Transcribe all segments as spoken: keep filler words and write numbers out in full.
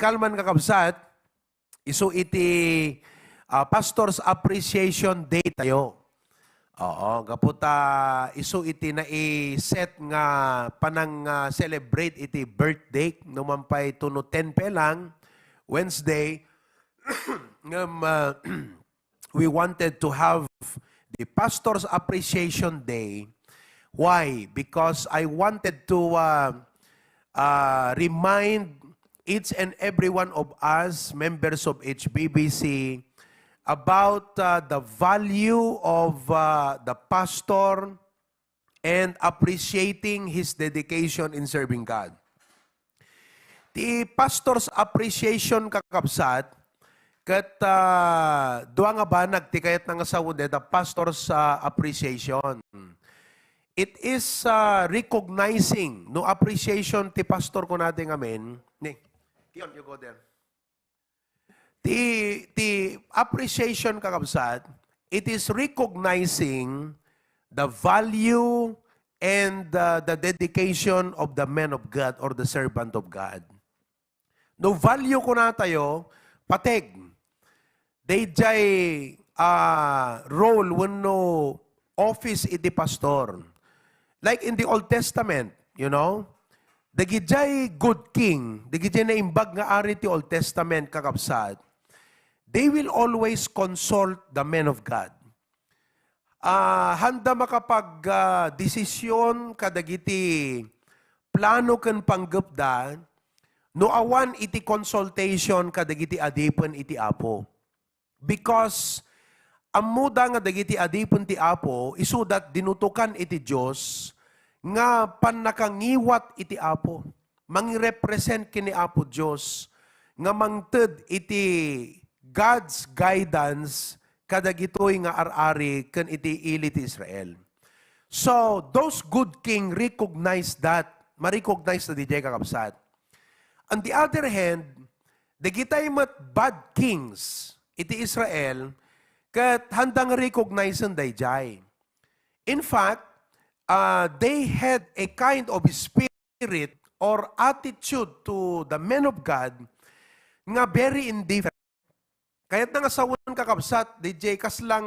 kalman, kakabsat, isu iti, ah, Pastor's Appreciation Day tayo. Oo, gapu ta isu iti naiset nga panang, ah, celebrate iti birthday, no man pay tuno ten pa lang, Wednesday, ngem, ah, we wanted to have the Pastor's Appreciation Day. Why? Because I wanted to, uh, uh, remind each and every one of us, members of H B B C, about, uh, the value of, uh, the pastor and appreciating his dedication in serving God. Ti Pastor's Appreciation, kakabsat, ket, ah, dua nga banag ti kayatna nga sawen dayta Pastor's, ah, Appreciation. It is, ah, recognizing, no, appreciation ti pastor, kunada ngamin. Ni, Kion, you go there. Ti, ti appreciation, kakabsat, it is recognizing the value and, uh, the dedication of the man of God or the servant of God. No value, kunatayo, pateg. Dayjay, ah, role wenno office iti pastor. Like in the Old Testament, you know, dagidiay good king, dagidiay naimbag nga ari ti Old Testament, kakabsat, they will always consult the men of God. Ah, handa makapag, ah, desisyon kadagiti plano ken panggepda no awan iti consultation kadagiti adipen iti Apo. Because ammoda nga dagiti adipen ti Apo, isuda dinutokan iti Dios nga pannakangiwat iti Apo, mangirepresent ken ni Apo Dios nga mangted iti God's guidance kadagitoy nga ar-ari ken iti ili ti Israel. So, those good king recognize that. Ma-recognize na didiay, kakabsat. On the other hand, dagitay met bad kings iti Israel, ket handa nga recognize-en daydiay. In fact, uh, they had a kind of spirit or attitude to the men of God nga very indifferent. Kayatna nga sawen, kakabsat, didiay kasla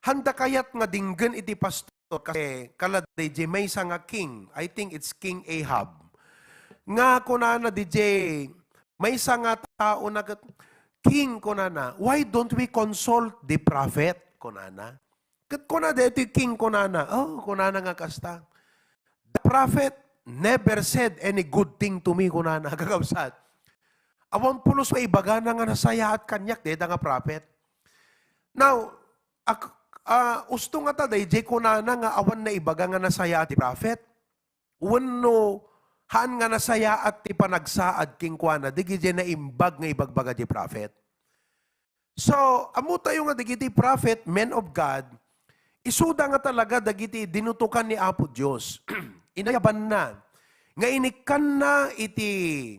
handa kayat nga denggen iti pastor kasi kala didiay maysa nga king, I think it's King Ahab, nga kunana didiay maysa nga tao na ket, "King," kunana, "why don't we consult the prophet?" kunana. Ket kuna daytoy king, kunana, "Oh," kunana nga kasta, "the prophet never said any good thing to me," kunana, kakabsat. Awan pulos maibagana nga nasayaat kaniak dayta nga prophet. Now, ak-, ah, usto ngata daydiay kunana nga awan naibaga nga nasayaat ti prophet? Wenno, haan nga nasayaat ti panagsaad kenkuana, dagidiay naimbag nga ibagbaga ti prophet? So, ammotayo nga dagiti prophet, men of God, isuda nga talaga dagiti dinutokan ni Apo Dios. Inayabanna nga inikkanna iti,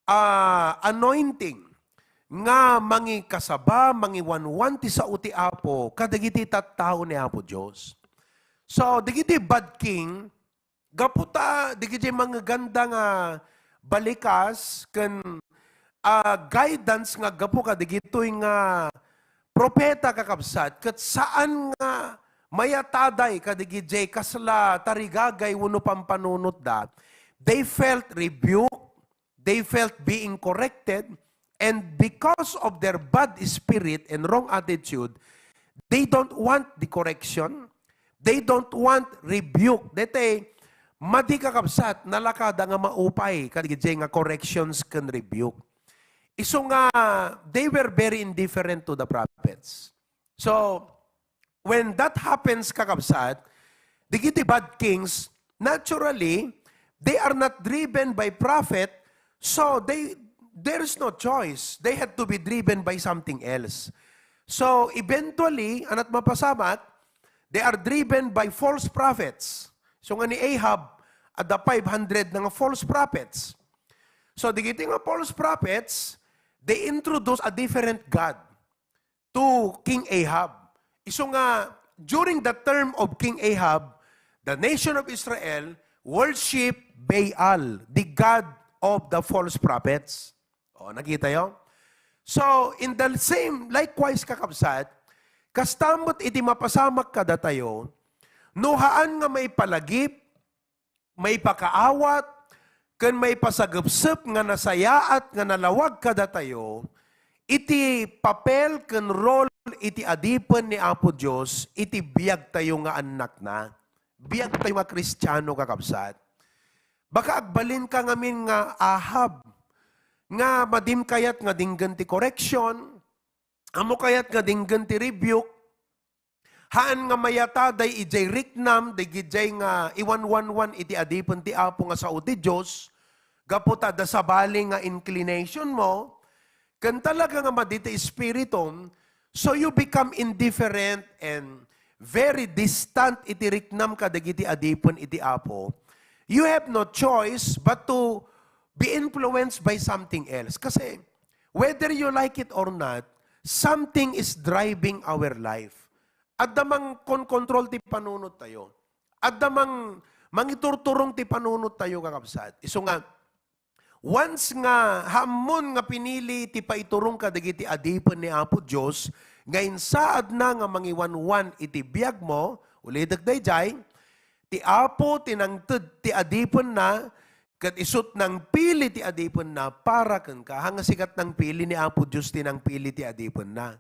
ah, anointing nga mangikasaba, mangiwanwan ti sao ti Apo kadagiti tattao ni Apo Dios. So, dagiti bad king, gapu ta dagiti mangeganda nga balikas ken, ah, guidance nga gapu kadagitoy nga propeta, kakabsat, ket saan nga mayataday kadagiti kasla tarigagay wenno pampanunotda. They felt rebuke, they felt being corrected, and because of their bad spirit and wrong attitude, they don't want the correction. They don't want rebuke. Daytoy, madi, kakabsat, nalakada nga maupay kadagiti nga corrections ken rebuke. Isu nga, they were very indifferent to the prophets. So, when that happens, kakabsat, dagiti bad kings, naturally, they are not driven by prophet, so they, there is no choice. They had to be driven by something else. So, eventually, ania ti mapasamak, they are driven by false prophets. So, nga ni Ahab, adda five hundred nga false prophets. So, dagiti nga false prophets, they introduce a different god to King Ahab. Isu nga, during the term of King Ahab, the nation of Israel worship Baal, the god of the false prophets. O, nakitayo? So, in the same, likewise, kakabsat, kasta met iti mapasamak kadatayo, no haan nga maipalagip, maipakaawat, ken maipasagepsep nga nasayaat nga nalawag kadatayo, iti papel ken role iti adipen ni Apo Dios iti biagtayo nga annakna. Biagtayo nga Kristiano, kakabsat. Baka agbalinka ngamin nga Ahab, nga madim kayat nga dinggen ti correction, ammo kayat nga dinggen ti rebuke, haan nga mayataday idiay riknam, dagidiay nga iwanwanwan iti adipen ti Apo nga sao ti Dios, gapu ta adda sabali nga inclination mo, ken talaga nga madi ti espiritum, so you become indifferent and very distant iti riknam kadagiti adipen iti Apo. You have no choice but to be influenced by something else. Kasi, whether you like it or not, something is driving our life. Adda mangkonkontrol ti panunot tayo. Adda mang, mangiturturong ti panunot tayo, kakabsat. Isu nga, once nga hammon nga pinili ti paiturong kadagiti adipen ni Apo Dios, nga insaadna nga mangiwanwan iti biag mo, ulitek daydiay, ti Apo ti nangted ti adipenna, ket isut nangpili ti adipenna para kenka. Haan nga sika ti nangpili, ni Apo Dios ti nangpili ti adipenna.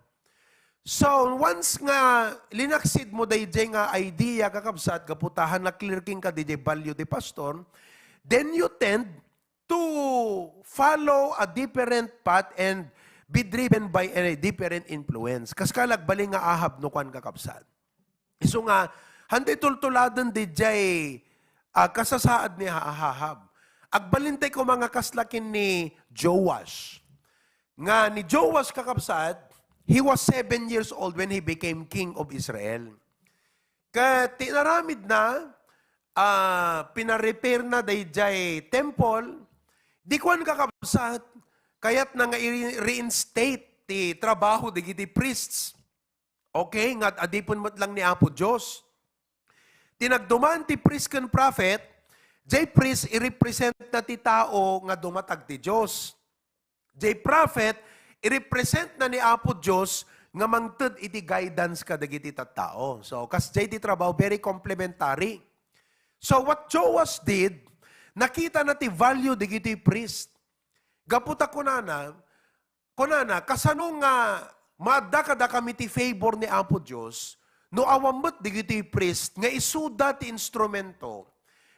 So, once nga linaksid mo daydiay nga idea, kakabsat, gapu ta haan nga clear kenka daydiay value ti pastor, then you tend to follow a different path and be driven by a different influence. Kas ka nagbalin nga Ahab no kuan, kakabsat. Isu nga, haan ti tultuladen daydiay, ah, kasasaad ni Ha-, Ahab. Agbalintay koma nga kasla ken ni Joash. Nga ni Joash, kakabsat, he was seven years old when he became king of Israel. Ket ti inaramidna, ah, pinarepairna daydiay temple, di kuan, kakabsat, kayatna nga i-reinstate ti trabaho dagiti priests. Okay, nga adipen met lang ni Apo Dios. Ti nagduman ti priest ken prophet, jay priest irepresentna ti tao nga dumatag ti Dios. Jay prophet, irepresentna ni Apo Dios nga mangted iti guidance kadagiti tattao. So, kasjay ti trabaho, very complementary. So, what Joash did, nakitana ti value dagiti priest. Gapu ta kunana, kunana, kasano nga maadda kadakami ti favor ni Apo Dios no awan met dagiti priest nga isuda ti instrumento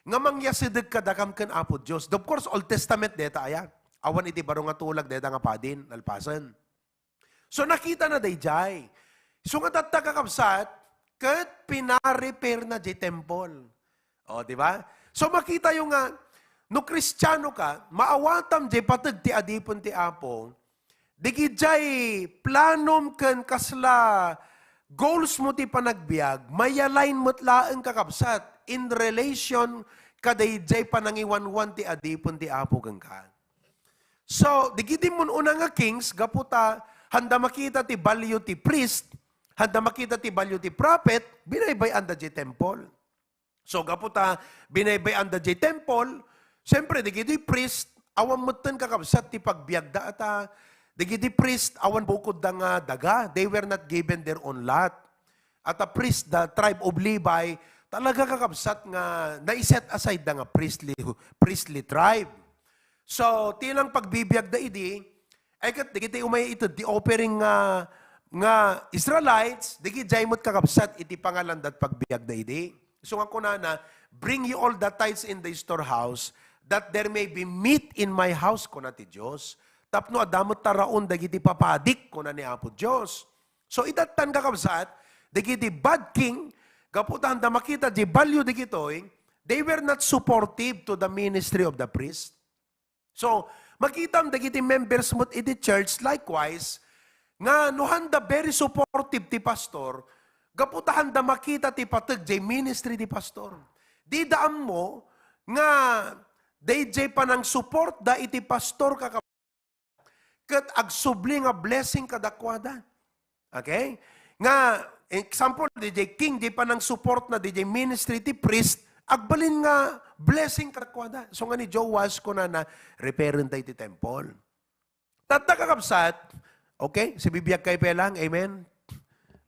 nga mangyasideg kadakam ken Apo Dios? Of course, Old Testament dayta aya. Awan iti baro nga tulag dayta nga padi nalpasen. So, nakitana daydiay. So, nga tatta, kakabsat, ket pinarepairna jay temple. O, di ba? So, makitayo nga, no Kristiano ka, maawatam jay pateg ti adipen ti Apo, dagijay planom ken kasla goals mo ti panagbiag, may-align met laeng, kakabsat, in relation kadayjay panangiwanwan ti adipen ti Apo kenka. So, dagiti mun-una nga kings, gapu ta haan da makita ti value ti priest, haan da makita ti value ti prophet, binaybay-an da jay temple. So, gapu ta binaybay-an da jay temple, siyempre, dagiti priest, awan metten, kakabsat, ti pagbiagda ata. Dagiti priest, awan bukodda nga daga. They were not given their own lot. At a priest, the tribe of Levi, talaga, kakabsat, nga nai-set aside da nga priestly, priestly tribe. So, ti lang pagbibiagda idi, ay ket dagiti umay ited ti offering nga, nga Israelites, dagijay met, kakabsat, iti pangalandat pagbiagda idi. So nga kunana, "Bring ye all the tithes in the storehouse, that there may be meat in my house," kuna ti Dios. Tapno adda met taraon dagiti papadik, kuna ni Apo Dios. So, idattan, kakabsat, dagiti bad king, gapu ta haan da makita di value dagitoy, they were not supportive to the ministry of the priest. So, makitam dagiti members met iti church, likewise, nga no haan da very supportive ti pastor, gapu ta haan da makita ti pateg jay ministry ti pastor. Dida ammo nga dayjay panangsuportda iti pastor, kaka-, ket agsubli nga blessing kadakuada. Okay? Nga, example, dayjay king, di panangsuportna, dayjay ministry ti priest, agbalin nga blessing kadakuada. So nga ni Joash, kunana, "Repairenta iti temple." Tatta, kakabsat, okay? Sibibiag kayo pay lang, amen?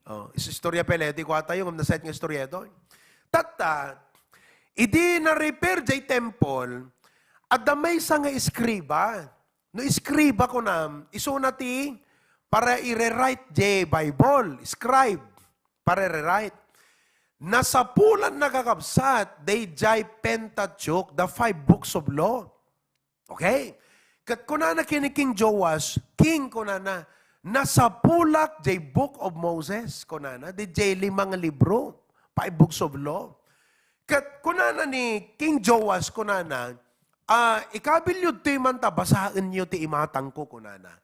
Oh, is-, istorya pay lang, di ko atayo, ngam nasayat nga istorya ito. Tatta, idi na-repair jay temple, adda maysa nga eskriba. No eskriba kunam, isuna ti para i-rewrite jay Bible, scribe, para i-rewrite. Nasapulan na, kakabsat, dayjay Pentateuch, the five books of law. Okay? Ket kunana ken ni King Joash, "King," kunana, "nasapulak jay Book of Moses," kunana, dayjay lima nga libro, five books of law. Ket kunana ni King Joash, kunana, "Ah, ikabilyo ditoy man ta basaenyo ti imatangko," kunana.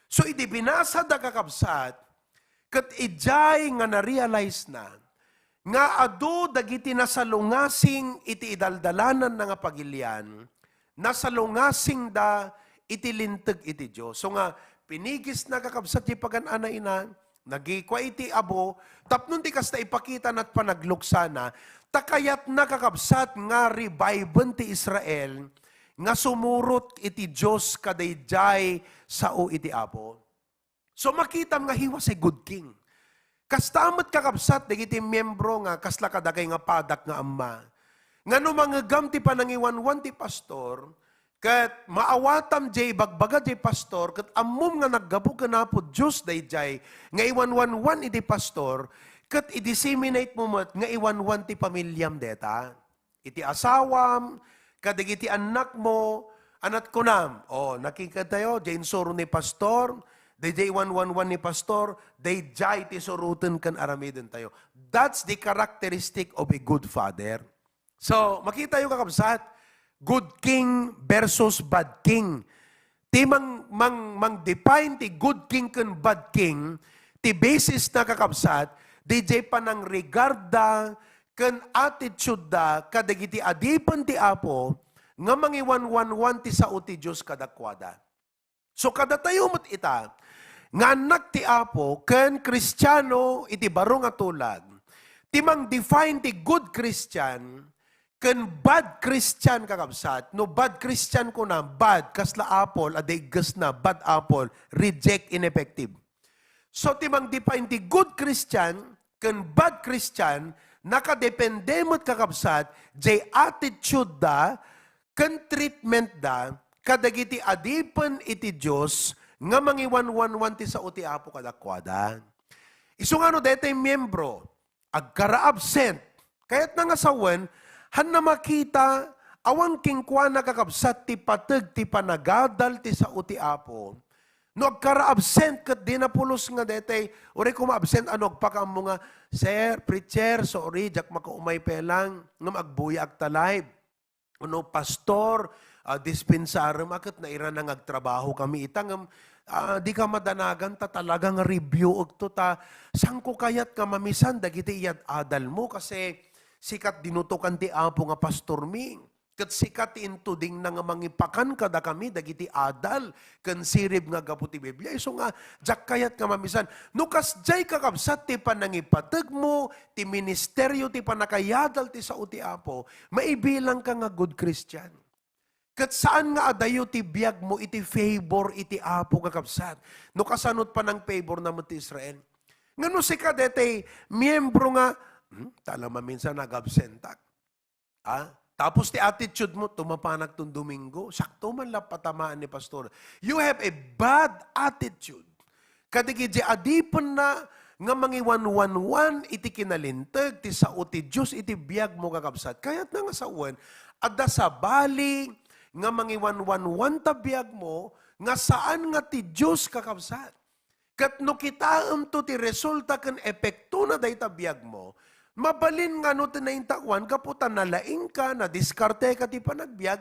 So, idi binasada, kakabsat, ket idiay nga na-realize na nga adu dagiti nasalungasing iti idaldalananna nga pagilian, nasalungasingda iti linteg iti Dios. So nga, pinigisna, kakabsat, ti pagan-anayna, nagikua iti abo, tapno ti kasta ipakitana ti panagluksana, ta kayatna, kakabsat, nga reviven ti Israel nga sumurot iti Dios kadaydiay sao iti Apo. So, makitam nga he was a good king. Kasta met, kakabsat, dagiti miyembro nga kasla kadakay nga padak nga amma, nga no mangegam ti panangiwanwan ti pastor, ket maawatam jay ibagbaga jay pastor, ket ammom nga naggapu ken Apo Dios daydiay nga iwanwanwan iti pastor, ket i-disseminate mo met nga iwanwan ti pamiliam deta. Iti asawam, kadagiti annakmo, anat kunam. O, nakikitayo, jay insuro ni pastor, dayjay iwanwanwan ni pastor, dayjay ti suroten ken aramidentayo. That's the characteristic of a good father. So, makitayo, kakabsat, good king versus bad king. Ti mang-, mang-, mang-define ti good king ken bad king, ti basis na, kakabsat, dayjay panangregarda ken attitude da kadagiti adipen ti Apo nga mangiwanwanwan ti sao ti Dios kadakuada. So, kadatayo met ita nga annak ti Apo ken Kristiano iti baro nga tulag, ti mang-define ti good Christian ken bad Christian, kakabsat. No bad Christian kuna, bad, kasla apple a daiggesna, bad apple, reject, ineffective. So, ti mang-define ti good Christian ken bad Christian, nakadepende met, kakabsat, jay attitude da ken treatment da kadagiti adipen iti Dios nga mangiwanwanwan ti sao ti Apo kadakuada. Isu nga no daytoy miyembro, agkara-absent. Kayatna nga sawen, hanna makita, awan kenkuana, kakabsat, ti pateg ti panagadal ti sao ti Apo. No agkara-absent ket dina pulos nga daytoy, uray koma absent, ano, agpakaammo nga, "Sir, preacher, sorry, diak makaumay pay lang, ngem agbuyaak ta live." Ono, "Pastor, ah, dispensarem a ket nairana nga agtrabaho kami ita ngem, ah, dika madanagan ta talaga nga review ekto ta sangko kayat nga mamisan dagiti iyad-adalmo kasi sika ti dinutokan ti Apo nga pastormi. Ket sika ti intudingna nga mangipakan kadakami dagiti adal ken sirib nga gapu ti Biblia. Isu nga, diak kayat nga mamisan." No kasdiay, kakabsat, ti panangipategmo, ti ministerio, ti pannakayadal ti sao ti Apo, maibilangka nga good Christian. Ket saan nga adayo ti biagmo iti favor iti Apo, kakabsat. No kasano ti panang-favor na met ti Israel. Nga no sika daytoy miyembro nga, "Hmm, tala maminsan nag-absentak." Ah, tapos ti attitude mo, "Tumapanak ton Domingo, sakto man la patamaan ni pastor." You have a bad attitude. Kadagiti adipenna nga mangiwanwanwan iti kinalinteg ti sao ti Dios iti biagmo, kakabsat. Kayatna nga sawen, adda sabali nga mangiwanwanwan ta biagmo nga saan nga ti Dios, kakabsat. Ket no kitaemto ti resulta ken epektona dayta biagmo, mabalin nga no ti naintakuan gapu ta nalaingka, nadiskarteka ti panagbiag,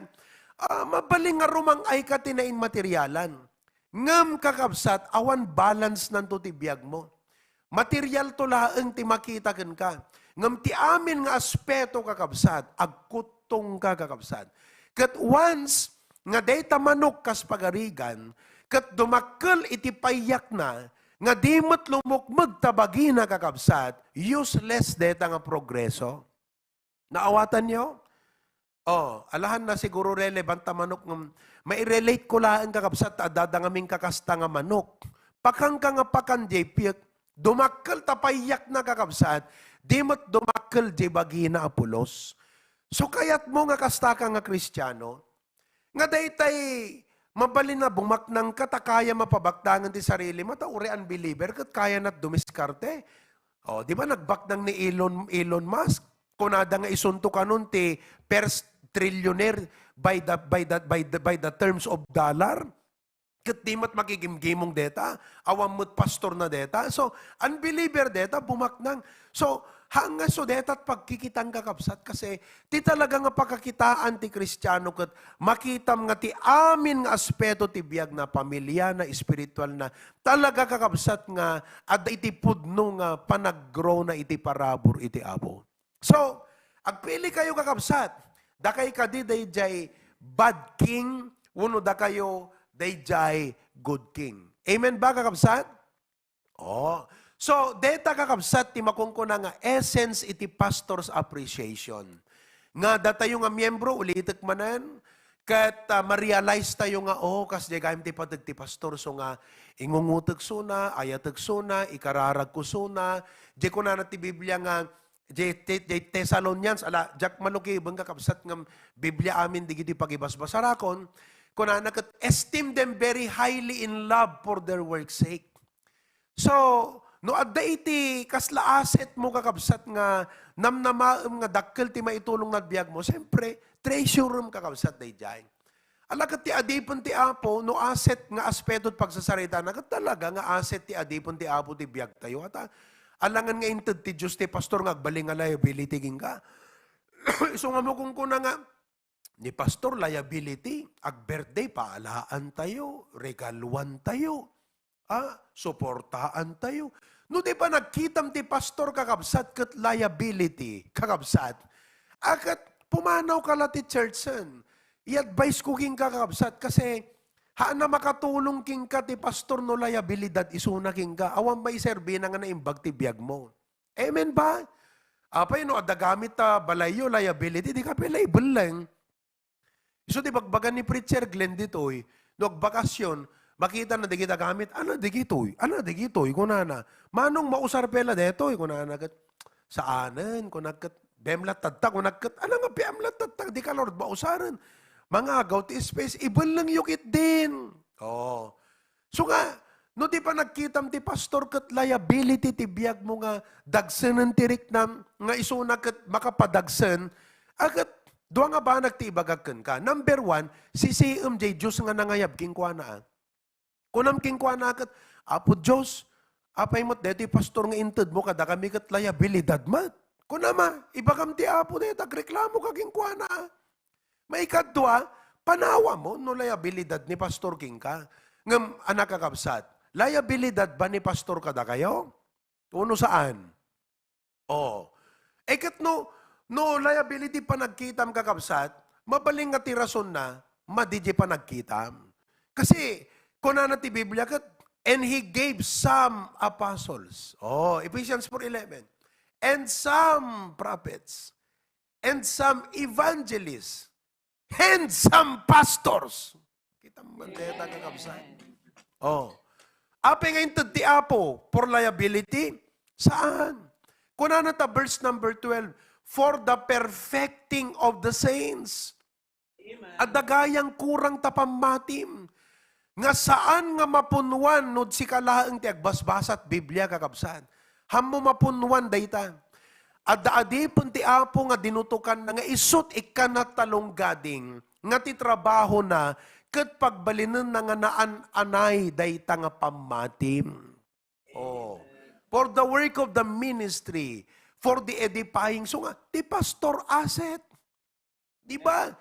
ah, mabalin nga rumang-ayka ti nainmaterialan. Ngem, kakabsat, awan balance nanto ti biagmo. Materialto laeng ti makita kenka. Ngem ti amin nga aspeto, kakabsat, agkuttongka, kakabsat. Ket once nga dayta manok kas pagarigan, ket dumakkel iti payyakna, nga di met lumukmeg ta bagina, kakabsat, useless dayta nga progreso. Naawatanyo? Oh, alahan na siguro relevant ta manok ngem mairelate ko laeng, kakabsat, ta adda ngamin kakasta nga manok. Pakanka nga pakan, J P, dumakkel ta payyakna, kakabsat, di met dumakkel jay bagina a pulos. So, kayatmo nga kastaka nga Kristiano, nga daytay mabalin a bumaknangka ta kaya mapabaknangan ti sarilimo, ta uray unbeliever ket kayana dumiskarte. Oh, di ba nagbaknang ni Elon, Elon Musk? Kunada nga isunto kanon ti first trillionaire by the, by the, by the, by the terms of dollar. Ket di met makigimgimong deta, awan met pastor na deta. So, unbeliever deta, bumaknang. So, hanga so deta pagkikitan, kakabsat, kasi ti talaga nga pakakitaan ti Kristiano ket makitam nga ti amin nga aspeto ti biag na, pamilya na, espiritual na, talaga, kakabsat, nga adda iti pudno nga panaggrow na iti parabur iti Apo. So, agpili kayo, kakabsat. Dakay kadi dayjay bad king, wenno dakayo dayjay good king. Amen ba, kakabsat? Oh. So, deta, kakabsat, ti makunkuna nga essence iti pastor's appreciation. Nga datayo nga miyembro, ulitek manen, ket, ah, ma-realize tayo nga, oh, kasdiay gayam ti pateg ti pastor, so nga, ingungutek suna, ayatek suna, ikararagko suna. Di kunana ti Biblia nga, Jay, Te-, jay Thessalonians, ala, diak malukiben, kakabsat, nga Biblia amin digiti pagibasbasarakon. Kunana ket, "Esteem them very highly in love for their work's sake." So, no adda iti kasla asset mo, kakabsat, nga namnamaem nga dakkel ti maitulong na biag mo, siyempre, treasure-em, kakabsat, daydiay. Ala ket ti adipen ti Apo, no asset nga aspeto ti pagsasaritana, ket talaga nga asset ti adipen ti Apo ti biagtayo. Ata, alangan nga inted ti Dios ti pastor nga agbalin nga liability kenka. Isu nga mo kunkuna nga, ni pastor liability, ag-birthday, paalaantayo, regaluantayo. Ah, suportaantayo. No di panagkitam ti pastor, kakabsat, ket liability, kakabsat, a ket pumanawka la ti church-en. I-advise ko kenka, kakabsat, kasi haan a makatulong kenka ti pastor no liabilidad isuna kenka. Awan maiserbina nga naimbag ti biag mo. Amen ba? Apay, no adda gamit ta balayyo, liability, dika pay la ibelleng. Isu ti bagbaga ni Preacher Glenn ditoy, no agbakasyon, makitana dagita gamit, "Ania dagitoy? Ania dagitoy?" kunana. "Manong, mausar pay la daytoy?" kunana ket, "Saanen," kunak ket, "Bem latta dayta," kunak ket, "Ania nga bem latta dayta? Dika, Lord, mausaren. Mangagaw ti space, ibellengyo ketdin." Oh. So nga, no di panagkitam ti pastor ket liability ti biag mo nga dagsenen ti riknam, nga isuna ket makapadagsen, a ket dua nga banag ti ibagak kenka. Number one, sisiem jay Dios nga nangayab kenkuana, a. Kunam kenkuana ket, "Apo Dios, apay met daytoy pastor nga intedmo kadakami ket liabilidad met?" Kunam a, ibagam ti Apo dayta, agreklamoka kenkuana, a. Maikadua, panawam no liabilidad ni pastor kenka. Ngem, a, kakabsat, liabilidad ba ni pastor kadakayo? Wenno saan? Oo. E ket no, no liability panagkitam, kakabsat, mabalin nga ti rasonna, madi jay panagkitam. Kasi, kunana ti Biblia ket, "And he gave some apostles." Oh, Ephesians four eleven. "And some prophets. And some evangelists." And some pastors. Kita man dayta, kakabsat. Oh. Apay nga inted ti Apo for liability? Saan? Kunana ta verse number twelve, "For the perfecting of the saints." Adda gayam kurang ta pammatim nga saan nga mapunnuan no sika laeng ti agbasbasat Biblia, kakabsat. Hammo mapunnuan dayta. Adda adipen ti Apo nga dinutokanna nga isut' ikkana talonggading nga ti trabahona ket pagbalinenna nga naan-anay dayta nga pammatim. Oh. For the work of the ministry, for the edifying. So nga, ti pastor asset. Di ba?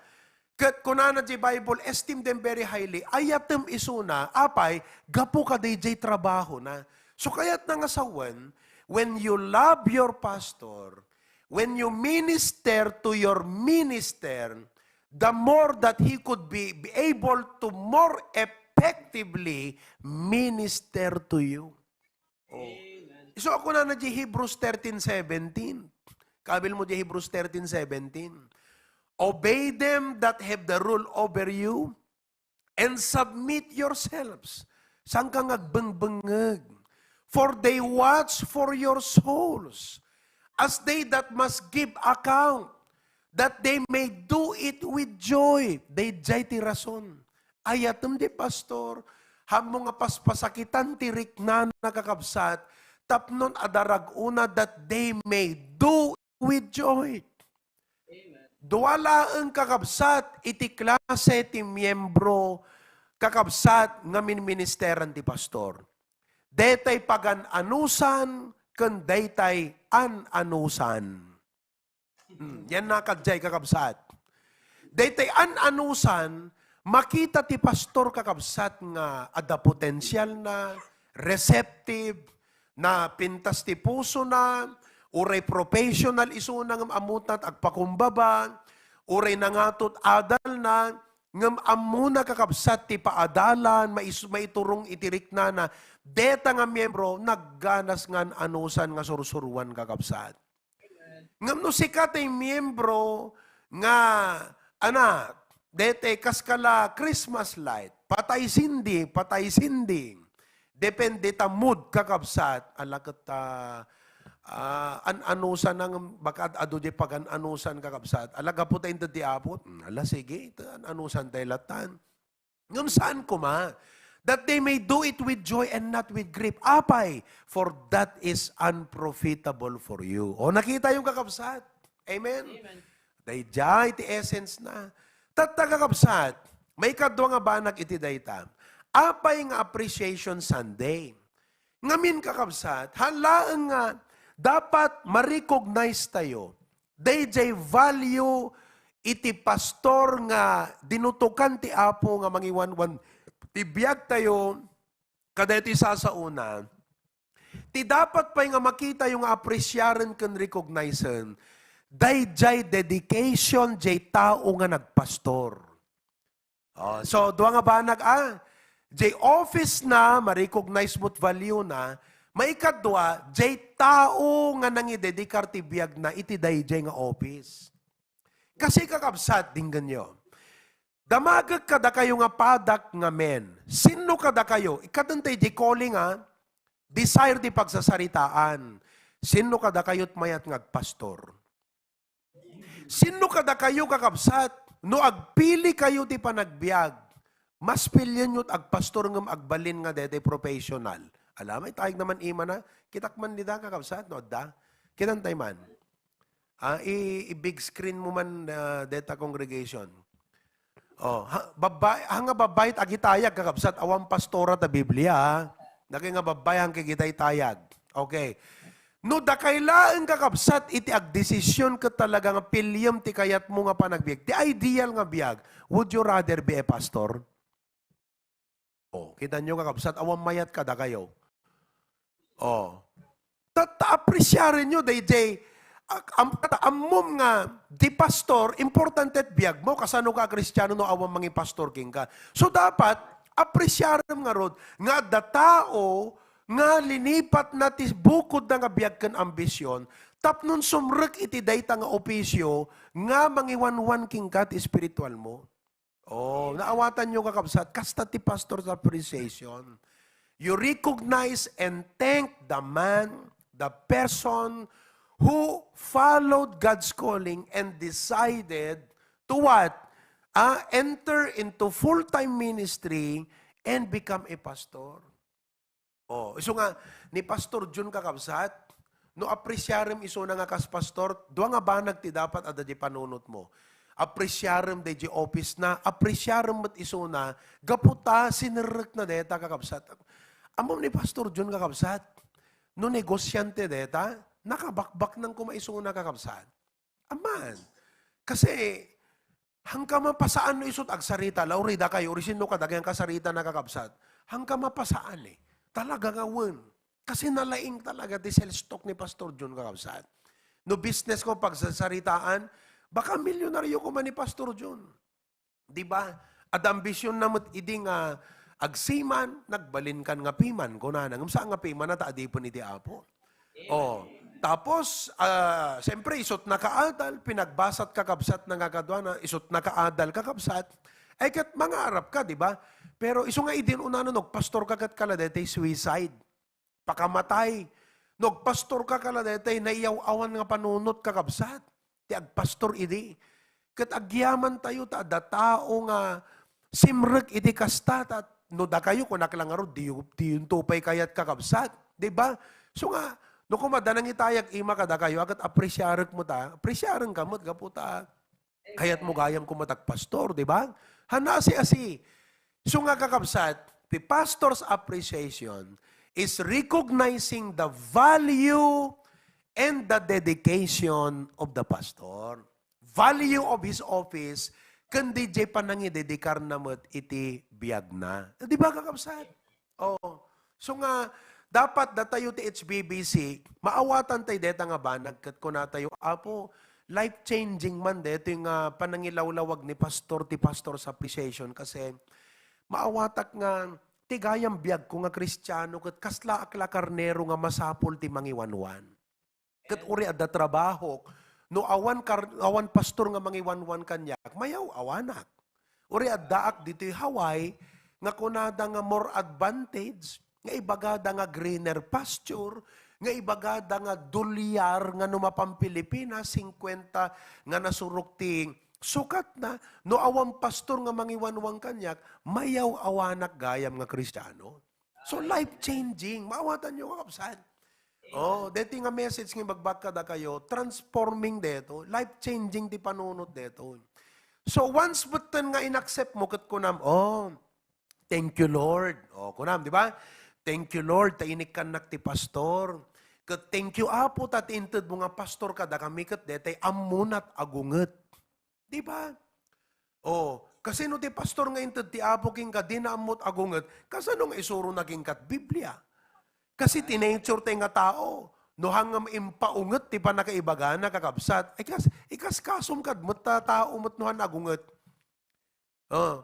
Ket kunana ti Bible, "Esteem them very highly." Ayatem isuna, apay, gapu kadaydiay trabahona. So, kayatna nga sawen, when you love your pastor, when you minister to your minister, the more that he could be, be able to more effectively minister to you. Oh. Amen. Isu a kunana di Hebrews thirteen seventeen. Kabil mo di Hebrews thirteen seventeen. Obey them that have the rule over you, and submit yourselves. Saan ka nga agbingbingngeg? For they watch for your souls, as they that must give account, that they may do it with joy. Daydiay ti rason. Ayatem di pastor, hammo nga paspasakitan ti riknana, kakabsat, tapnon adda rag-ona, that they may do with joy. Dua laeng, kakabsat, iti klase ti miyembro, kakabsat, nga minministeran ti pastor. Daytay pagan-anusan ken daytay an-anusan. Hmm, yan na kadiay, kakabsat. Daytay an-anusan, makita ti pastor, kakabsat, nga adda potensial na, receptive, napintas ti puso na, uray professional isuna ngem ammona ti agpakumbaba, uray nangato ti adal na, ngem ammona, kakabsat, ti paadalan, mais-, maiturong iti riknana. Dayta nga miyembro, nagganas nga an-anusan nga sursuruan, kakabsat. Ngem no sika ti miyembro nga, anak, daytay kas kala Christmas light, patay sindi, patay sindi. Depende ta mood, kakabsat. Ala ket ta, ah, an-anusan na ngem baka ad-adu diay pagan-anusan, kakabsat. Ala, gapu ta inted ti Apo. Hmm, ala, sige, ta an-anusan tayo latan. Ngem saan koma, that they may do it with joy and not with grief. Apay, for that is unprofitable for you. O, nakita yung, kakabsat? Amen? Amen. Daydiay ti essence na. Tatta, kakabsat, maikadua nga banag iti dayta. Apay nga Appreciation Sunday? Ngamin, kakabsat, haan laeng nga dapat ma-recognize tayo daydiay value iti pastor nga dinutokan ti Apo nga mangiwanwan ti biag tayo kadaytoy sasaona. Ti dapat pay nga makitayo nga apresiaren ken recognizeen, daydiay dedication diay tao nga nagpastor. Oh, so, dua nga banag, ah. Diay office na, ma-recognize mo't value na. Maikadua, diay tao nga nangidedikar ti biag na iti daydiay nga office. Kasi, kakabsat, dinggenyo. Damagek kadakayo nga padak nga men. Sinno kadakayo? Ikadentay di calling, ah. Desire di pagsasaritaan. Sinno kadakayo't mayat nga agpastor? Sinno kadakayo, kakabsat, no agpili kayo ti panagbiag, mas pilienyo ti agpastor ngem agbalin nga daytoy professional? Ala, maitayag naman imana. Kitak man dida, kakabsat, no adda? Kitantay man. Ah, i-, i-big screen mo man, ah, deta congregation. Oh, ha, babay, ha nga babay ti agitayag, kakabsat, awan pastora ta Biblia, ha? Naki nga babay, hangkay kitay tayag. Okay. No dakay laeng, kakabsat, iti agdesisyon ket talaga nga piliem ti kayatmo nga panagbiag, ti ideal nga biag, would you rather be a pastor? Oh, kita nyo, kakabsat, awan mayat kadakayo. Oh. Tatta, apresiarenyo daydiay, ak-, am-, kata ammom nga di pastor, importante ti biag mo, kasano ka a Kristiano no awan mangipastor kenka? So, dapat, apresiarem ngarud nga adda tao nga linipat na ti bukod na nga biag ken ambision, tapnon sumrek iti dayta nga opisio nga mangiwanwan kenka ti espiritual mo. Oh, naawatan nyo, kakabsat, kasta ti pastor's appreciation. You recognize and thank the man, the person who followed God's calling and decided to what? Ah, enter into full-time ministry and become a pastor. Oh, isu nga, ni Pastor Jun, kakabsat, no apresiarem isuna nga kas pastor, dua nga banag ti dapat adda di panunot mo. Apresiarem daydi office na, apresiarem met isuna, gapu ta sinerrek na deta, kakabsat. Ammom ni Pastor Jun, kakabsat, no negosiante deta, nakabakbak nang kuma isuna, kakabsat. Aman. Kasi, hangka mapasaan no isut agsarita, la, uray dakayo, uray sinno kadagay nga kasarita na, kakabsat. Hangka mapasaan eh. Talaga nga wen. Kasi nalaing talaga ti sales talk ni Pastor Jun, kakabsat. No business ko pagsasaritaan, baka milyonaryo ko man ni Pastor Jun. Di ba? Adda ambisyon na met idi nga agsiman, nagbalin kan nga piman, kunana. Ngem saan nga piman na ta adipen iti Apo. Oh, Tapos, ah, siyempre, isut nakaadal, pinagbasat kakabsat na nga kaduana, isut nakaadal kakabsat, ay ket mangarap ka, di ba? Pero isu nga idin unano, no, agpastor ka ket kala daytoy suicide. Pakamatay. No, agpastor ka kala daytoy, naiyaw-awan nga panunot kakabsat. Ti agpastor idi. Ket agyaman tayo ta adda tao nga simrek iti kasta, ta no dakayo, kunak la ngarud, di, diyonto pay kayat kakabsat. Di ba? So nga, no, koma adda nangitayag ima kadakayo, a ket apresiarek met ta, apresiaren ka met gapu ta kayat mo gayam koma ti agpastor, di ba? Hanna asi-asi. So nga, kakabsat, the pastor's appreciation is recognizing the value and the dedication of the pastor. Value of his office, ken diay panangidedikar na met iti biag na. Di ba, kakabsat? Oh. So nga, dapat datayo ti H B B C, maawatan tay deta nga banag ket kunatayo, "Apo, life-changing man detoy nga panangilawlawag ni Pastor, ti Pastor's Appreciation, kasi maawatak nga ti gayam biagko nga Kristiano ket kaslaak la karnero nga masapul ti mangiwanwan." Ket uri adda trabahok, no awan kar-, awan pastor nga mangiwanwan kaniak, mayaw-awanak. Uri addaak ditoy Hawaii nga kunada nga more advantage, nga ibagada nga greener pasture, nga ibagada nga dolyar nga no mapan Pilipinas, singkuenta nga nasurok ti sukatna, no awan pastor nga mangiwanwan kaniak, mayaw-awanak gayam nga Kristiano. So, life-changing. Maawatan yo, kakabsat. Oh, deti nga message nga ibagbag kadakayo, transforming deto, life-changing ti panunot deto. So, once betten nga inaccept mo, ket kunam, "Oh, thank you, Lord." Oh, kunam, di ba? "Thank you, Lord, ta inikkannak ti pastor. Ket thank you, Apo, ta ti inted mo nga pastor kadakami, ket detay ammonat agunget." Di ba? Oh, kasino ti pastor nga inted ti Apo kenka, dina ammot agunget? Kasano nga isurona kenka ti Biblia? Kasi ti nature tay nga tao, no han nga impaunget ti pannakaibagana, kakabsat, ikas-, ikaskasom kad met ta tao met no han agunget. Oh,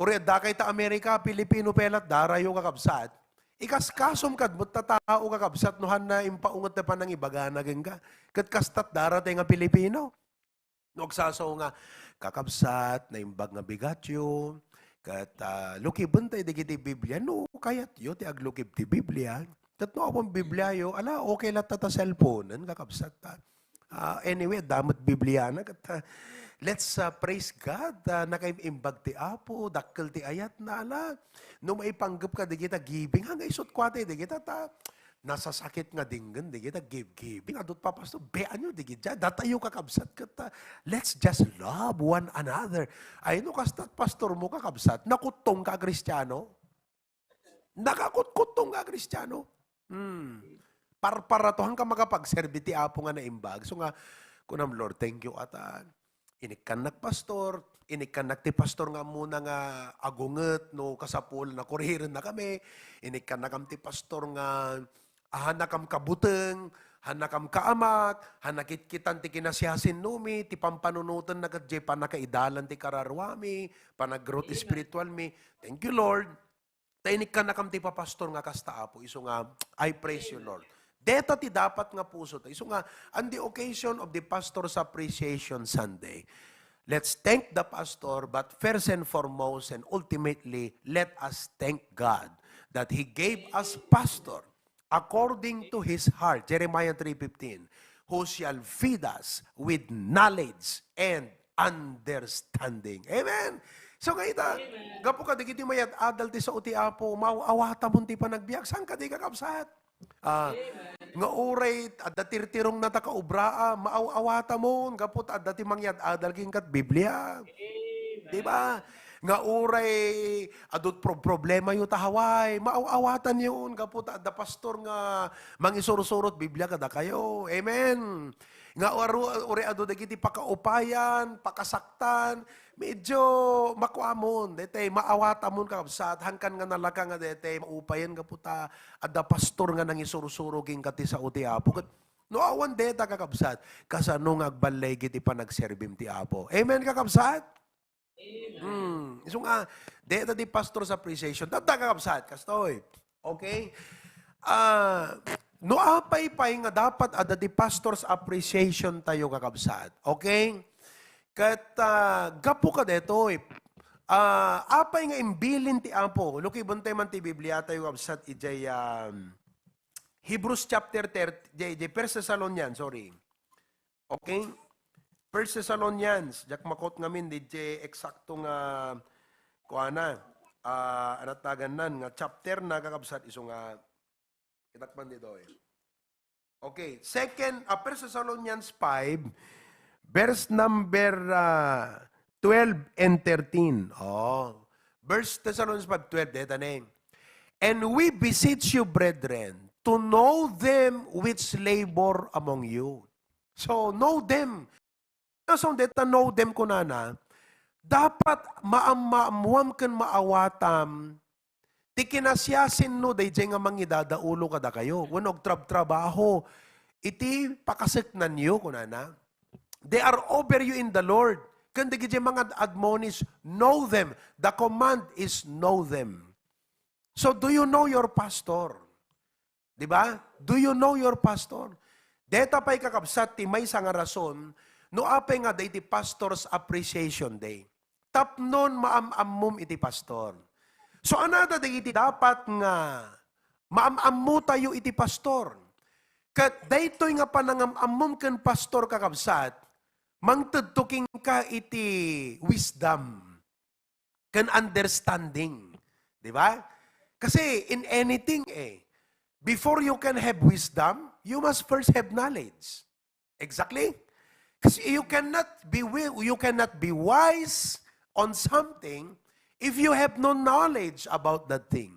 uri adda kay ta Amerika, Pilipino pay lat darayo, kakabsat. Ikaskasom kad met ta tao, kakabsat, no han na impaunget ti pannangibagana kenka. Ket kastat dara tay nga Pilipino. No agsasaw nga, "Kakabsat, naimbag nga bigatyo, ket, ah, lukiben tay dagiti Biblia no kayatyo ti aglukib ti Biblia. Ket no awan Bibliayo, ala, okay latta ta cellphonen, kakabsat, ta." Ah, anyway, adda met Bibliana, ket, ah, let's, ah, praise God, ah, nakaimbag ti Apo, dakkel ti ayatna, ala. No maipanggep ka dagita giving, nga isut kua tay dagita, ta nasasakit nga denggen dagita giving. Adut pa, pastor, beanyo dagita. Datayo, kakabsat, ket, ah, let's just love one another. Ay, no kastat pastor mo, kakabsat, nakuttong ka a Kristiano? Nakakutkuttong ka a Kristiano? Hmm. Parpara to, han ka makapagserbi ti Apo nga naimbag. So nga, kunam, "Lord, thank you atan. Inikkannak pastor, inikkannak ti pastor nga ammona nga agunget no kasapul, nakurihirenna kami. Inikkannakam ti pastor nga, ah, hannakam kabuteng, hannakam kaamak, han nakitkitan ti kinasiasinnomi, ti pampanunotenna ket diay pannakaidalan ti kararuami, panag-growth spiritualmi. Thank you, Lord." Ta inikkannakam ti papastor nga kasta, Apo. Isu nga, I praise you, Lord. Deta ti dapat nga puso ta. Isu nga, on the occasion of the Pastor's Appreciation Sunday, let's thank the pastor, but first and foremost and ultimately, let us thank God that He gave us pastor according to His heart. Jeremiah three fifteen, "Who shall feed us with knowledge and understanding." Amen. So, nga ita, gapu kadagiti mayad-adal ti sao ti Apo, maaw-awatamon ti panagbiag. Saan kadi, kakabsat? Ah, nga uray adda tirtirongna ta kaubraa, maaw-awatamon gapu ta adda ti mangyad-adal kenka ti Biblia. Di ba? Nga uray adut pro-, problemayo ta Hawaii, maaw-awatanyon gapu ta adda pastor nga mangisursurot Biblia kadakayo. Amen. Nga uru-, uray adu dagiti pakaupayan, pakasaktan, medyo makuamon, daytay maawatamon, kakabsat, hankan nga nalaka nga daytay maupayan gapu ta adda pastor nga nangisursuro kenka ti sao ti Apo. Ket no awan dayta, kakabsat, kasano nga agballigi ti panagserbim ti Apo? Amen, kakabsat? Hmm, isu nga, deta ti Pastor's Appreciation. Adda, kakabsat, kastoy. Okay? Ah, No apay pay nga dapat adda ti pastor's appreciation tayo, kakabsat. Okay? Ket, ah, gapu kadaytoy, ah, apay nga imbilin ti Apo? Lukibentayo man ti Biblia tayo, kabsat, idiay, um, Hebrews chapter thirty, di, di First Thessalonians, sorry. Okay? First Thessalonians, diak makot ngamin, di, di eksakto nga, kuana, ah, anatagan nan, nga chapter na, kakabsat, isu nga, kitak man ditoy. Okay, second, ah, First Thessalonians five, verse number, ah, twelve and thirteen. Oh, First Thessalonians five twelve, deta ne. "And we beseech you, brethren, to know them which labor among you." So, know them. So, deta know them kunana, dapat maam-, maammuam ken maawatam ti kinasiasino daydiay nga mangidadaulo kadakayo. Wenno agtrabtrabaho iti pakaseknanyo, kunana. They are over you in the Lord. Ken dagiti mga admonish, know them. The command is know them. So, do you know your pastor? Di ba? Do you know your pastor? Deta pay, kakabsat, ti maysa nga rason no apay nga adda iti Pastor's Appreciation Day. Tapnon maam-ammom iti pastor. So, anada dagiti dapat nga maam-ammo tayo iti pastor. Ket daytoy nga panangam-ammom ken pastor, kakabsat, mangtedto kenka iti wisdom ken understanding. Di ba? Kasi in anything, eh, before you can have wisdom, you must first have knowledge. Exactly? Kasi you cannot be wi-, you cannot be wise on something if you have no knowledge about that thing.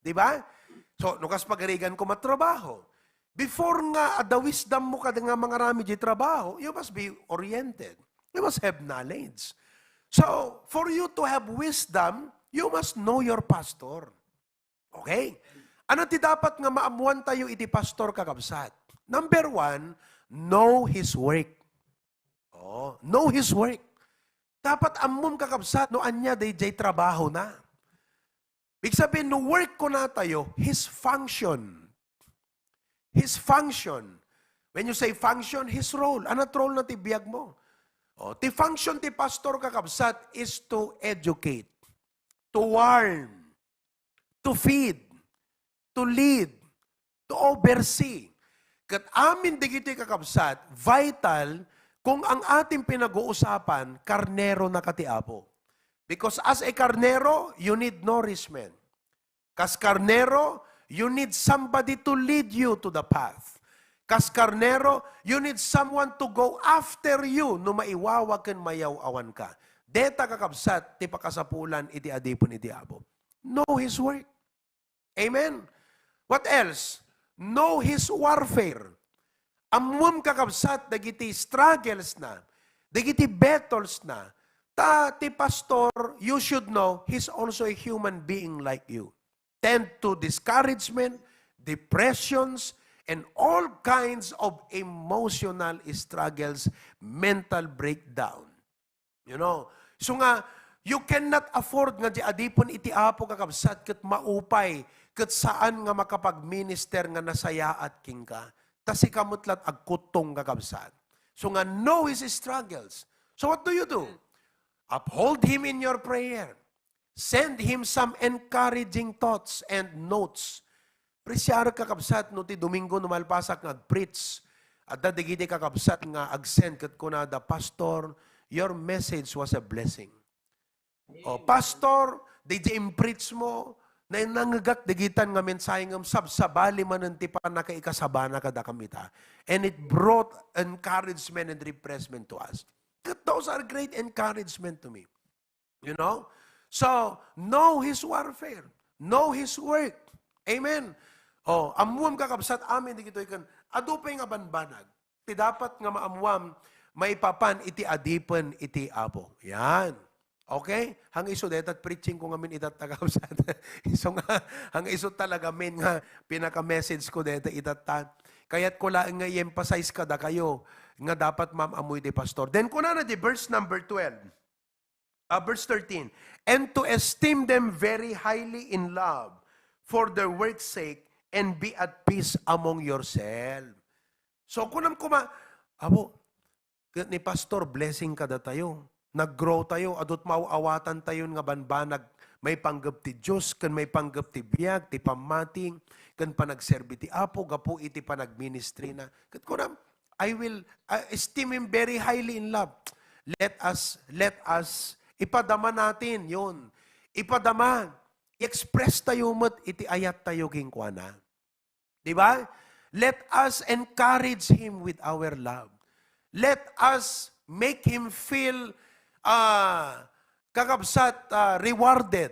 Di ba? So, no kas pagarigan ko matrabaho, before nga adda wisdom mo kada nga mangaramid di trabaho, you must be oriented. You must have knowledge. So, for you to have wisdom, you must know your pastor. Okay? Ano ti dapat nga maammuan tayo iti pastor, kakabsat? Number one, know his work. Oh, know his work. Dapat ammom, kakabsat, no ania daydiay trabaho na. Ibig sabihin, no work kuna tayo, his function. His function. When you say function, his role. Anat role na ti biag mo? Oh, ti function ti pastor, kakabsat, is to educate, to warn, to feed, to lead, to oversee. Ket amin dagiti, kakabsat, vital kung ang ating pinag-uusapan, karnero na ka ti Apo. Because as a karnero, you need nourishment. Kas karnero, you need somebody to lead you to the path. Kas karnero, you need someone to go after you no maiwawa ken mayaw-awan ka. Deta, kakabsat, ti pakasapulan iti adipen iti Apo. Know his work. Amen? What else? Know his warfare. Ammom, kakabsat, dagiti struggles na, dagiti battles na. Ta ti pastor, you should know, he's also a human being like you. Tend to discouragement, depressions, and all kinds of emotional struggles, mental breakdown. You know? So nga, you cannot afford nga di adipen iti Apo, kakabsat, ket maupay, ket saan nga makapagminister nga nasayaat kenka. Ta sika met la't agkuttong, kakabsat. So nga, know his struggles. So what do you do? Uphold him in your prayer. Send him some encouraging thoughts and notes. Presiarek, kakabsat, no ti Domingo no malpasak nga agpreach, adda dagiti kakabsat nga agsend ket kunada, "Pastor, your message was a blessing." O, "Pastor, daydi impreach mo, nainangegak dagitan nga mensahe ngem sabsabali manen ti pannakaikasabana kadakami ita. And it brought encouragement and refreshment to us." Ket those are great encouragement to me. You know? So, know his warfare. Know his work. Amen. Oh, ammuam, kakabsat, amin dagitoy ken adu pay nga banbanag ti dapat nga maammuam maipapan iti adipen iti Apo. Yan. Okay? Hang isu dayta preaching ko ngamin itatta, kakabsat. Isu nga, hang isu talaga main nga pinaka-message ko dayta itatta. Kayat ko laeng nga i-emphasize kadakayo nga dapat maam-ammoy ti pastor. Then, kunana di verse number twelve. Ah, verse thirteen, "And to esteem them very highly in love for their work's sake and be at peace among yourself. So, kunam kuma, Apo, ket ni Pastor, blessing kadatayo. Nag-grow tayo, adut maaw-awatan tayon nga banbanag, maipanggep ti Dios, ken maipanggep ti biag, ti pammati, ken panagserbi ti Apo, gapu iti panagministry na. Ket kunam, I will, uh, esteem him very highly in love. Let us, let us, ipadama natin yon. Ipadama, i-express tayo met iti ayat tayo kenkuana. Di ba? Let us encourage him with our love. Let us make him feel, uh, kakabsat, uh, rewarded,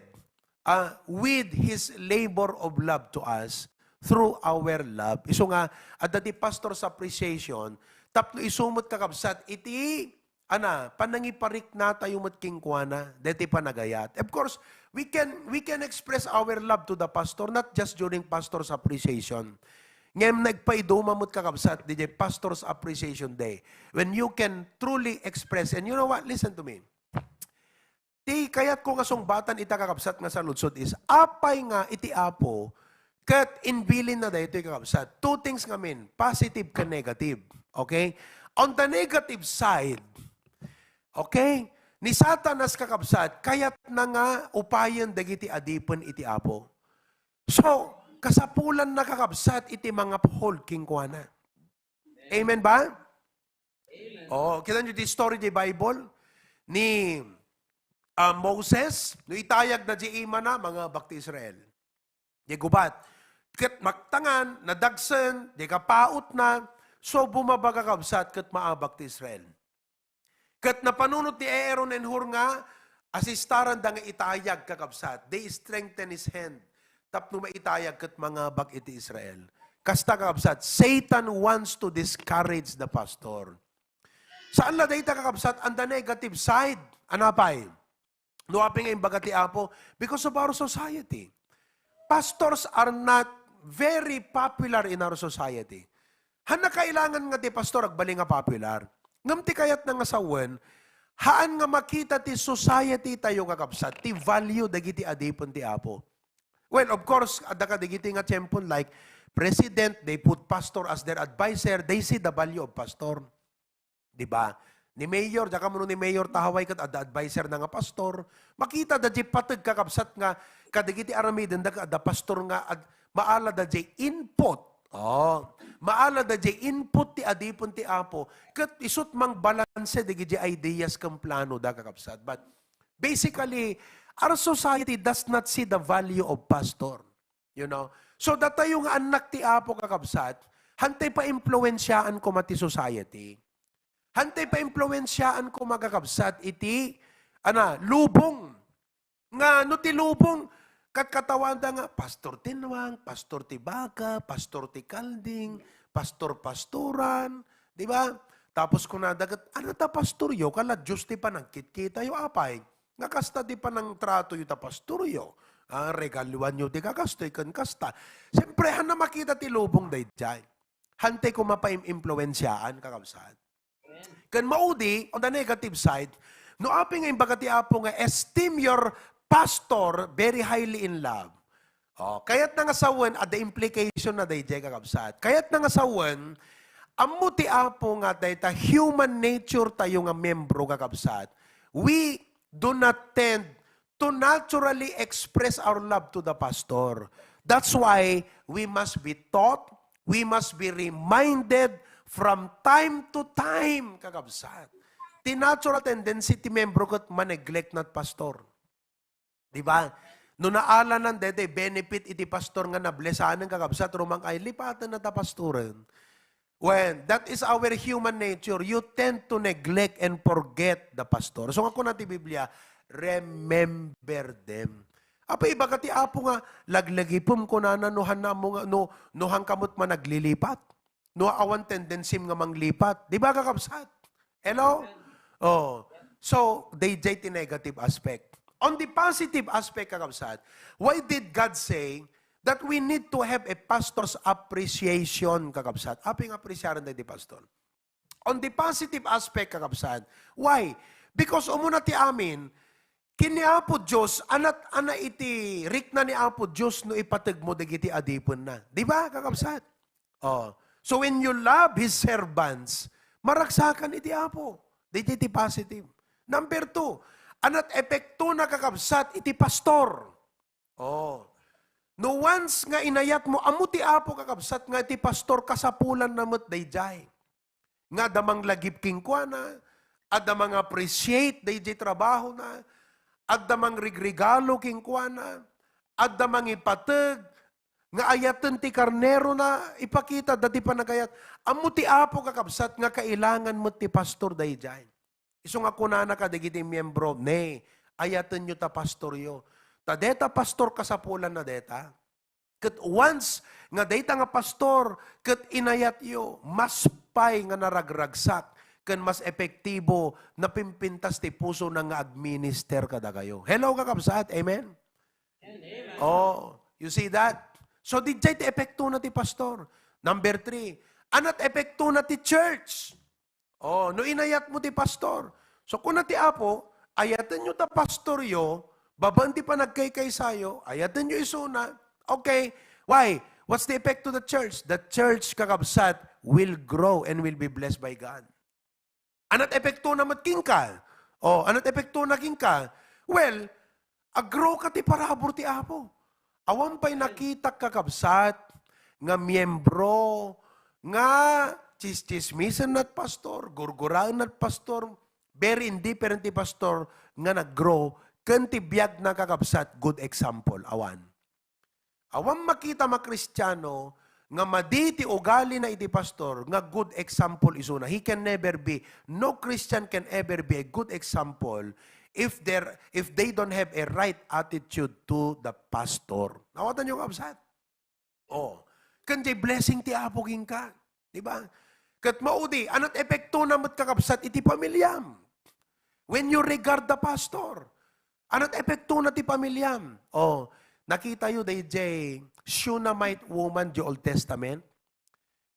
uh, with his labor of love to us through our love. Isu nga, adda ti pastor's appreciation, tapno isu met kakabsat, iti, ana, panangiparikna tayo met kenkuana, deti panagayat. Of course, we can, we can express our love to the pastor, not just during pastor's appreciation. Ngem nagpaiduma met kakabsat, diay pastor's appreciation day. When you can truly express, and you know what? Listen to me. Ti kayatko nga sungbatan ita, kakabsat, nga saludsod is, apay nga iti Apo ket imbilinna daytoy, kakabsat? Two things ngamin, positive ken negative. Okay? On the negative side, okay, ni Satanas, kakabsat, kayatna nga upayen dagiti adipen iti Apo. So, kasapulanna, kakabsat, iti manguphold kenkuana. Amen ba? Oh, kita niyo di story di Bible ni, ah, Moses, no itayag na di imana, mangabak ti Israel. Di gubat. Ket maktangan, nadagsen, di kapaot na, so bumaba, kakabsat, ket maabak ti Israel. Ket napanunot ni Aaron and Hur nga asistaranda nga itayag, kakabsat. They strengthen his hand tapno maitayag ket mangabak iti Israel. Kasta, kakabsat, Satan wants to discourage the pastor. Saan la dayta, kakabsat, on the negative side? Ano pay? No, apay nga imbaga ti Apo, because of our society. Pastors are not very popular in our society. Hanna kailangan nga ti pastor agbali nga popular. Ngem ti kayatna nga sawen, haan nga makita ti society tayo, kakabsat, ti value dagiti adipen ti Apo. Well, of course, adda kadagiti nga tiempon, like president, they put pastor as their advisor, they see the value of pastor. Di ba? Ni Mayor, diak ammo no ni Mayor Tahaway ket adda advisor na nga pastor. Makita da di pateg, kakabsat, nga kadagiti aramidenda ket adda pastor nga ad-, maala da di input. Oh, maala da di input ti adipen ti Apo. Ket isut mangbalanse dagiti ideas ken plano da, kakabsat. But basically, our society does not see the value of pastor. You know? So, datayo nga annak ti Apo, kakabsat, hantay paimpluensiaan koma ti society. Hantay paimpluensiaan koma, kakabsat, iti, ana, lubong. Nga, no ti lubong, kat-, katawanda nga, Pastor Tinwang, Pastor Tibaga, Pastor Tikalding, Pastor Pastoran, di ba? Tapos kunada ket, "Ano ta, pastoryo? Kala Dios ti panagkitkitayo, apay? Nga kasta ti panangtratoyo ta, pastoryo? Ah, regaluanyo ti kakastoy ken kasta." Siyempre, hanna makita ti lubong daydiay. Hantay koma paimpluensiaan, kakabsat. Ken maudi, on the negative side, no apay nga imbaga ti Apo nga esteem your pastor very highly in love. Oh, kayatna nga sawen, adda implication na daydiay, kakabsat. Kayatna nga sawen, ammo ti Apo nga dayta human nature tayo nga membro, kakabsat. We do not tend to naturally express our love to the pastor. That's why we must be taught, we must be reminded from time to time, kakabsat. Ti natural tendency ti membro ket ma-neglect na ti pastor. Di ba? No naalanan daytoy benefit iti pastor nga nablesanen, kakabsat, rumang ay lipaten na ta pastoren. When that is our human nature, you tend to neglect and forget the pastor. So nga kuna ti Biblia, "Remember them." Apay, ibaga ti Apo nga, "Laglagipem," kunana, "no hanna mo nga, no, no hanka met managlilipat." No awan tendency nga manglipat. Di ba, kakabsat? Hello? Oh. So, daydiay ti negative aspect. On the positive aspect, kakabsat, why did God say that we need to have a pastor's appreciation, kakabsat? Apay nga apresiaren daydi pastor? On the positive aspect, kakabsat. Why? Because umuna ti amin, Ken ni Apo Dios, anat-ana iti rikna ni Apo Dios no ipategmo dagiti adipenna. Di ba, kakabsat? Oh. So when you love His servants, maragsakan iti Apo. Daytoy ti positive. Number two, anat epektona, kakabsat, iti pastor. Oh. No once nga inayatmo, ammo ti Apo, kakabsat, nga ti pastor kasapulanna met daydiay. Nga adda manglagip kenkuana, adda mang-appreciate daydiay trabahona, adda mangrigregalo kenkuana, adda mangipateg, nga ayaten ti karnerona, ipakita da ti panagayat. Ammo ti Apo, kakabsat, nga kailangan met ti pastor daydiay. Isu nga kunana kadagiti miyembro, "Ne, ayatenyo ta pastoryo. Ta deta pastor, kasapulanna deta." Ket once nga dayta nga pastor ket inayatyo, mas pay nga naragragsak ken mas epektibo, napimpintas ti pusona nga agminister kadakayo. Hello, kakabsat. Amen? Oh, you see that? So, didiay ti epektona ti pastor. Number three, anat epektona ti church. Oh, no inayatmo ti pastor. So, kuna ti Apo, "Ayatenyo ta pastoryo, babaen ti panagkaykaysayo, ayatenyo isuna." Okay. Why? What's the effect to the church? The church, kakabsat, will grow and will be blessed by God. Anat epektona met kenka? Oh, anat epektona kenka? Well, aggrow ka ti parabur ti Apo. Awan pay nakitak, kakabsat, nga miyembro nga tsistsismisen nat pastor, gurguraen nat pastor, very indifferent ti pastor nga naggrow, ken ti biag na, kakabsat, good example. Awan. Awan makita nga Kristiano nga madi ti ugalina iti pastor nga good example isuna. He can never be, no Christian can ever be a good example if they're, if they don't have a right attitude to the pastor. Nawatanyo, kabsat? Oh. Ken diay blessing ti Apo kenka. Di ba? Ket maudi, anat epektona met, kakabsat, iti pamiliam. When you regard the pastor, anat epektona ti pamiliam. Oh, nakitayo daydiay Shunammite woman di Old Testament.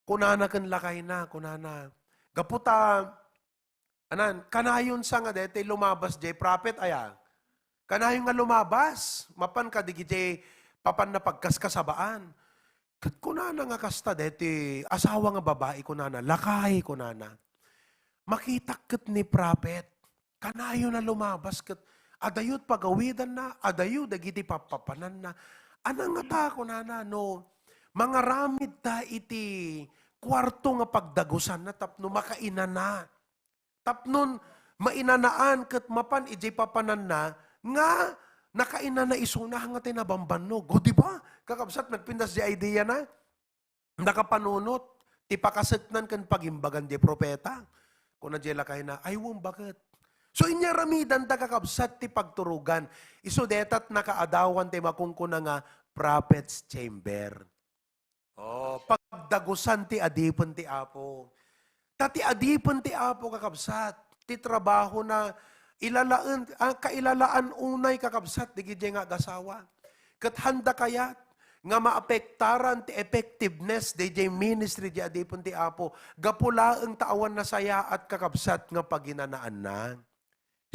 Kunana ken lakayna, kunana, gapu ta, anan, kanayon sa nga daytoy lumabas diay prophet, aya? Kanayon nga lumabas, mapan kadagiti papanna pagkaskasabaan. Ket kunana nga kasta daytoy asawa nga babai, kunana, "Lakay," kunana, "makitak ket ni prophet, kanayon a lumabas ket adayo ti pagawidanna, adayo dagiti pappapananna. Ania ngata," kunana, "no mangaramid ta iti kuarto nga pagdagusanna tapno makainana." Tapnon mainanaan ket mapan idiay papananna nga nakainana isuna nga ti nabambannog. O, di ba? Kakabsat, nagpintas di idea na. Nakapanunot ti pakaseknan ken pagimbagan di propeta. Kuna di lakayna, "Ay, wen, baket." So, inyaramidan da, kakabsat, ti pagturogan. Isu detat nakaadawan ti makunkuna nga prophet's chamber. Oh, pagdagusan ti adipen ti Apo. Ta ti adipen ti Apo, kakabsat, ti trabahona, ilalaen, ah, kailalaan unay, kakabsat, dagiti nga agasawa. Ket handa kayat nga maapektaran ti effectiveness daydiay ministry di adipen ti Apo, gapu laeng ta awan nasayaat, kakabsat, nga paginanaanna.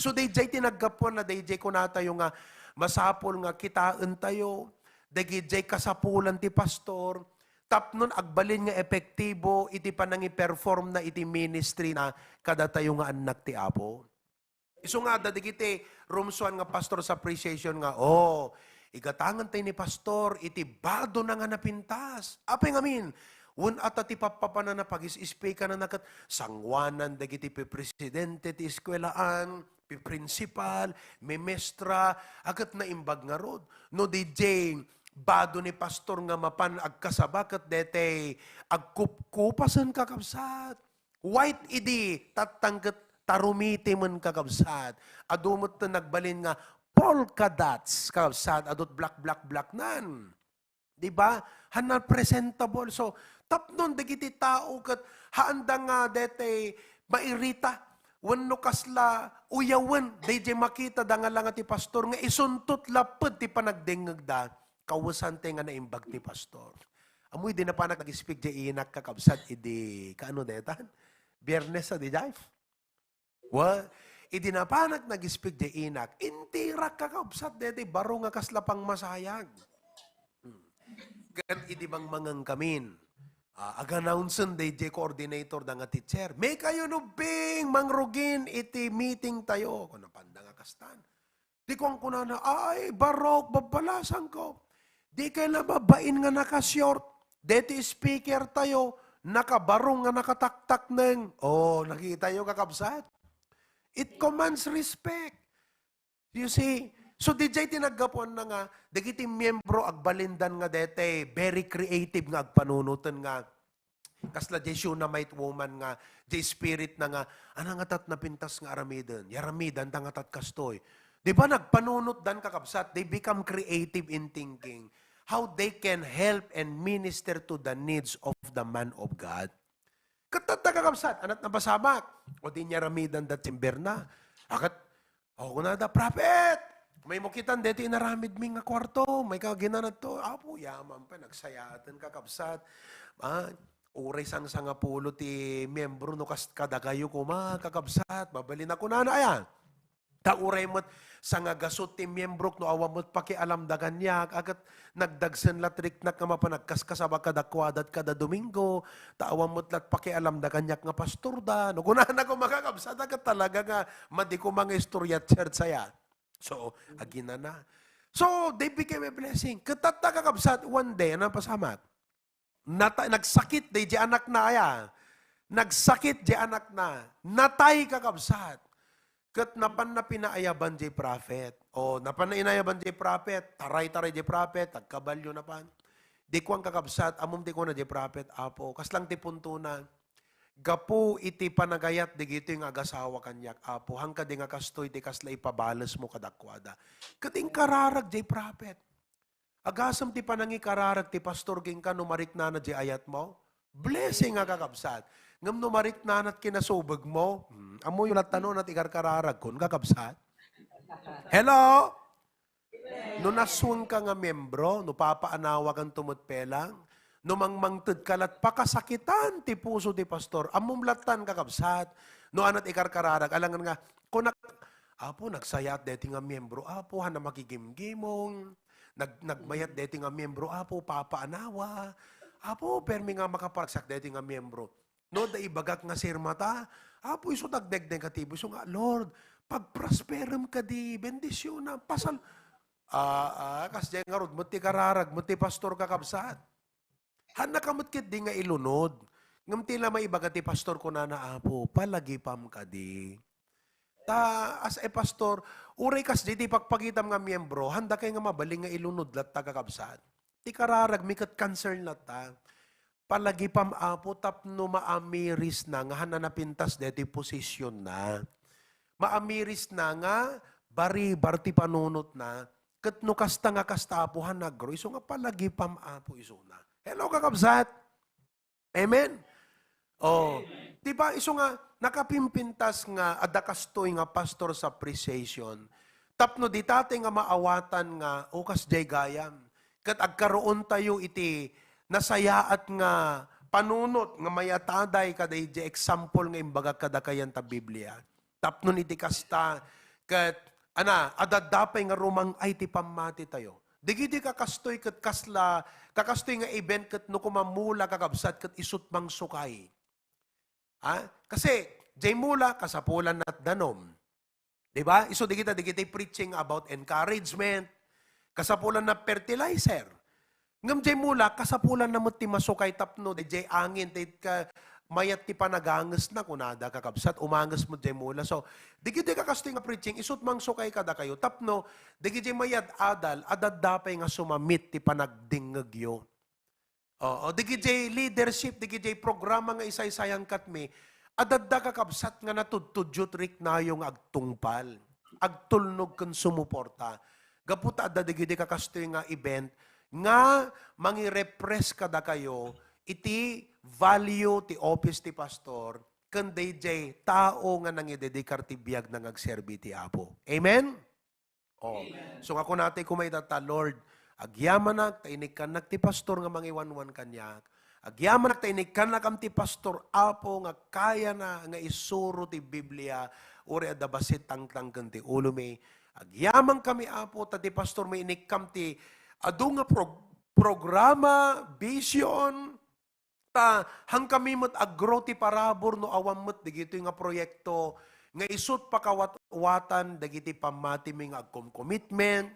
So, daydiay ti naggapuan na daydiay kunatayo nga masapul nga kitaentayo dagidiay kasapulan ti pastor tapnon agbalin nga epektibo iti panangiperform na iti ministry na kadatayo nga annak ti Apo. Isu nga adda dagiti rumsuan nga pastor's appreciation nga, "Oh, igatangan tayo ni pastor iti bado na nga napintas." Apay ngamin, wen ata ti pappapanana pagis-ispikana na ket sanguanan dagiti pipresidente ti eskuelaan, piprinsipal, mimestra, a ket naimbag ngarud. No D J, bado ni pastor nga mapan agkasaba ket detay agkupkupasen, kakabsat. White idi, tattang ket tarumiti men, kakabsat. Adu met ti nagbalin nga polka dots, kakabsat, adut black, black, black nan. Di ba? Hana presentable. So, tapnon dagiti tao ket haanda nga detay mairita wenno kasla uyawen daydiay makita da nga langa ti pastor nga isuntot lapped ti panagdengngegda, kawesan ti nga naimbag ti pastor. Ammo idi napanak nag-speak diay inak, kakabsat, idi, kaano detan? Biyernes a diay? Wa, Idi napanak nag-speak diay inak, intirak kakabsat deti baro nga kasla pangmasayag. Hmm. Ket idi mangmangangkamin, ah, ag-announcen daydiay coordinator da nga teacher, "Mikayo no bing mangrugin iti meeting tayo." Kuna panda nga kastan. Di kuan kunana, "Ay, barok, babbalasangko. Di kay la babain nga naka-short. Deti speaker tayo, nakabarong nga nakataktakneng." Oh, nakitayo, kakabsat? It commands respect. You see? So, didiay ti naggapuanna nga, dagiti miyembro agbalindan nga dete, very creative nga agpanunoten nga, kasla diay Shunammite woman nga, diay spirit na nga, "Ana nga tat napintas nga aramiden? Yaramidan ta nga tat kastoy." Di ba, nagpanunotdan, kakabsat? They become creative in thinking how they can help and minister to the needs of the man of God. Ket tatta, kakabsat, ana't napasamak. O di niya ramidan da timberna. Akat, o kunada, "Prophet! May mo kitan deti inaramidmi nga kuarto, may kaginanat to." Apo, yaman pa, nagsayaaten, kakabsat. Ah, uray sangsangapulo ti miyembro no kas-, kadakayo koma, kakabsat. Babalin a kunana, aya. Ta uray met sangagasut ti miembrok no awan met pakialam da kaniak, a ket nagdagsen lat riknak nga mapan agkaskasaba kadakuada kada Domingo, ta awan met lat pakialam da kaniak nga pastor da. No kunana ko, makakabsat, a ket talaga nga madi ko mga istorya church aya. So, aginana. So, they became a blessing. Ket tatta, kakabsat, one day, ano pasamak? Nata-, nagsakit daydiay anakna aya. Nagsakit diay anakna. Natay, kakabsat. Ket napanna pinaayaban diay prophet. O, napanna inayaban diay prophet. Taray-taray diay prophet. Agkabalio napan. Di kuan, kakabsat. Ammom ti kuna diay prophet, "Apo, kaslang ti puntona. Gapu iti panagayat digitoy nga agasawa kaniak, Apo, hankadi nga kastoy ti kasla ipabalesmo kadakuada." Ket inkararag diay prophet. Agasem ti panangikararag ti pastor kenka no mariknana diay ayatmo? Blessing a, kakabsat. Ngem no mariknanat kinasubegmo, hmm, ammoyo latta no anat ikarkararagkon, kakabsat? Hello? No naswenka nga miembro, no papaanawakanto met pelang, no mangmangtedka lat pakasakitan ti puso ti pastor, ammom lattan, kakabsat, no anat ikarkararag, alangan nga, kunak, "Apo, nagsayaat deti nga miembro, Apo, haanna makigimgimong. Nag-, nagmayat deti nga miembro, Apo, papaanawa. Apo, permi nga makaparagsak deti nga miembro." No, da ibagak nga sirmata, Apo, isu dagdagdeng katibo, isu nga, "Lord, pagprosperem kadi, bendisyonam, pasal-," ah, ah, kasdiay ngarud met ti kararag met ti pastor, kakabsat. Haannaka met ketdi nga ilunod. Ngem ti la maibaga ti pastor, kunana, "Apo, palagipam kadi." Ta, as a pastor, uray kasdi ti ipakpakitam nga miembro, haanda kay nga mabalin nga ilunod latta, kakabsat. Ti kararagmi ket concern latta. "Palagipam, Apo, tapno maamirisna nga haanna napintas deti posisionna. Maamirisna nga baribar ti panunotna. Ket no kasta nga kasta, Apo, haanna aggrow." Isu nga, "Palagipam, Apo," isuna. Hello, kakabsat? Amen? Oh, di ba, isu nga, nakapimpintas nga adda kastoy nga pastors appreciation. Tapno dita tay nga maawatan nga, o, kasdiay gayam. Ket agkaroon tayo iti nasayaat nga panunot nga mayataday kadaydi example nga imbagak kadakayan ta Biblia. Tapno iti kasta, ket, ana, adda pay nga rumang-ay ti pammati tayo. Dagiti kakastoy ket kasla, kakastoy nga event ket no kumamula, kakabsat, ket isut mangsukay. Ha? Kasi, jay mula, kasapulan nat danom. Di ba? Isu dagita, dagiti preaching about encouragement, kasapulan na fertilizer. Ngem jay mula, kasapulan na met ti masukay tapno, jay angin, ti ka-, mayat ti panaganges na, kunada, kakabsat, umanges met jay mula. So, dagiti kakastoy nga preaching, isut mangsukay kadakayo, tapno, dagiti mayat adal, adadda pay nga sumamit ti panagdingngegyo. Oo, dagiti leadership, dagiti programa nga isaysayankatmi, adadda, kakabsat, nga natudtudyot riknayo nga agtungpal, agtulnog ken sumuporta. Gapu ta adda dagiti kakastoy nga event nga mangirepress kadakayo iti value ti office ti pastor ken dayjay tao nga nangidedikar ti biagna nga agserbi ti Apo. Amen? Oh. Amen. So, nga kunatay koma ita ta, "Lord, agyamanak ta inikkannak ti pastor nga mangiwanwan kaniak. Agyamanak ta inikkannakam ti pastor, Apo, nga kayana nga isuro ti Biblia Uray adda bassit tangtang ken ti ulomi. Agyamankami, Apo, ta ti pastormi inikkam ti adu nga prog-, programa, vision, ta hangkami met agro ti parabur no awan met dagitoy nga proyekto nga isut' pakawatwatan dagiti pammatimi nga agcommitment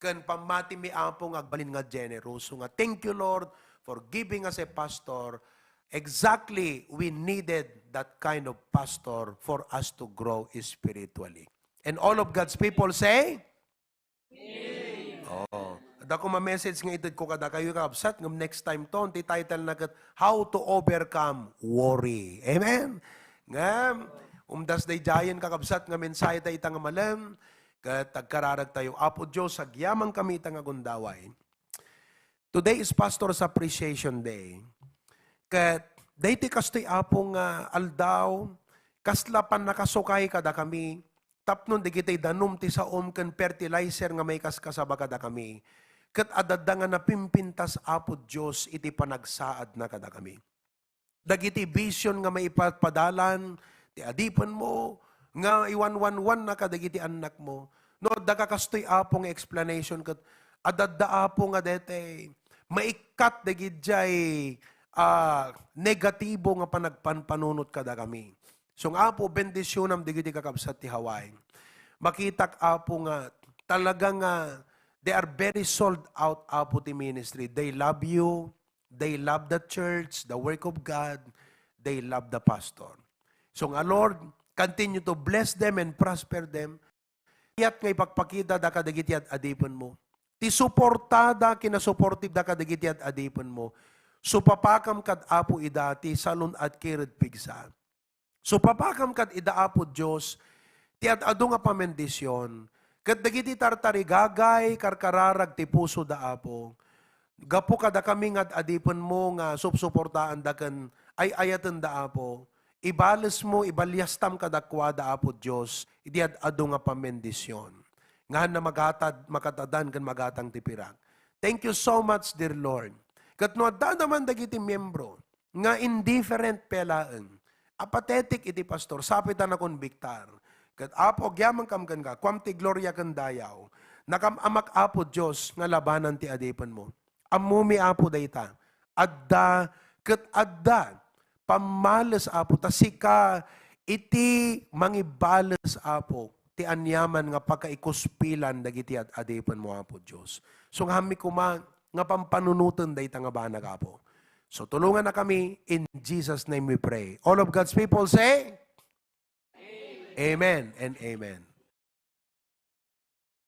ken pammatimi, Apo, nga agbalin nga generoso nga, "Thank you, Lord, for giving us a pastor." Exactly, we needed that kind of pastor for us to grow spiritually. And all of God's people say, "Amen." Oo. Adda koma message nga itedko kadakayo, kakabsat, ngem next time ton, ti title na ket, "How to Overcome Worry." Amen? Ngem, umdas daydiayen, kakabsat, nga mensahe ta ita nga malem, ket agkararagtayo. Apo Dios, agyamankami ita nga gundaway. Today is Pastor's Appreciation Day. Ket daytoy kastoy, Apo, nga aldaw, kasla pannakasukay kadakami, tapno dagiti danum ti saom ken fertilizer nga maikaskasaba kadakami, ket adda nga napimpintas, Apo Dios, iti panagsaadna kadakami. Dagiti vision nga maipadpadalan ti adipenmo, nga iwanwanwanna kadagiti annakmo. No, adda ka kastoy, Apo, nga explanation ket adda, Apo, nga daytoy maikkat dagidiay, ah, negatibo nga panagpanpanunot kadakami. So, nga, Apo, bendisionam dagiti kakabsat ti Hawaii. Makitak, Apo, nga talaga nga they are very sold out, Apo, ti ministry. They love you. They love the church, the work of God. They love the pastor. So nga, Lord, continue to bless them and prosper them. Kayat nga ipakpakita da kadagiti ad-adipenmo. Ti suportada, kinasuportive da kadagiti ad-adipenmo. Supapakam kad Apo ida ti salun-at ket pigsa. Supapakam kad ida, Apo Dios, ti ad-adu nga pamendisyon, ket dagiti tartarigagay, karkararag ti pusoda, Apo. Gapu kadakami nga ad-adipenmo nga supsuportaanda ken ay-ayatenda, Apo. Ibalesmo, ibaliastam kadakuada, Apo Dios, iti ad-adu nga pamendisyon. Nga hanna magatad, makatadan ken magatang ti pirak. Thank you so much, dear Lord. Ket no adda man dagiti miembro, nga indifferent pay laeng, apathetic iti pastor, sapay ta nakonbiktar. Ket, Apo, agyamankam kenka, kuam ti gloria ken dayaw. Nakam-amak, Apo Dios, nga labanan ti adipenmo. Ammomi, Apo, dayta. Adda ket adda pammales, Apo, ta sika iti mangibales, Apo, ti aniaman nga pakaikuspilan dagiti ad-adipenmo, Apo Dios. So, nga hammi koma nga pampanunoten dayta nga banag, Apo. So, tulongannakami. In Jesus' name we pray. All of God's people say, "Amen and amen."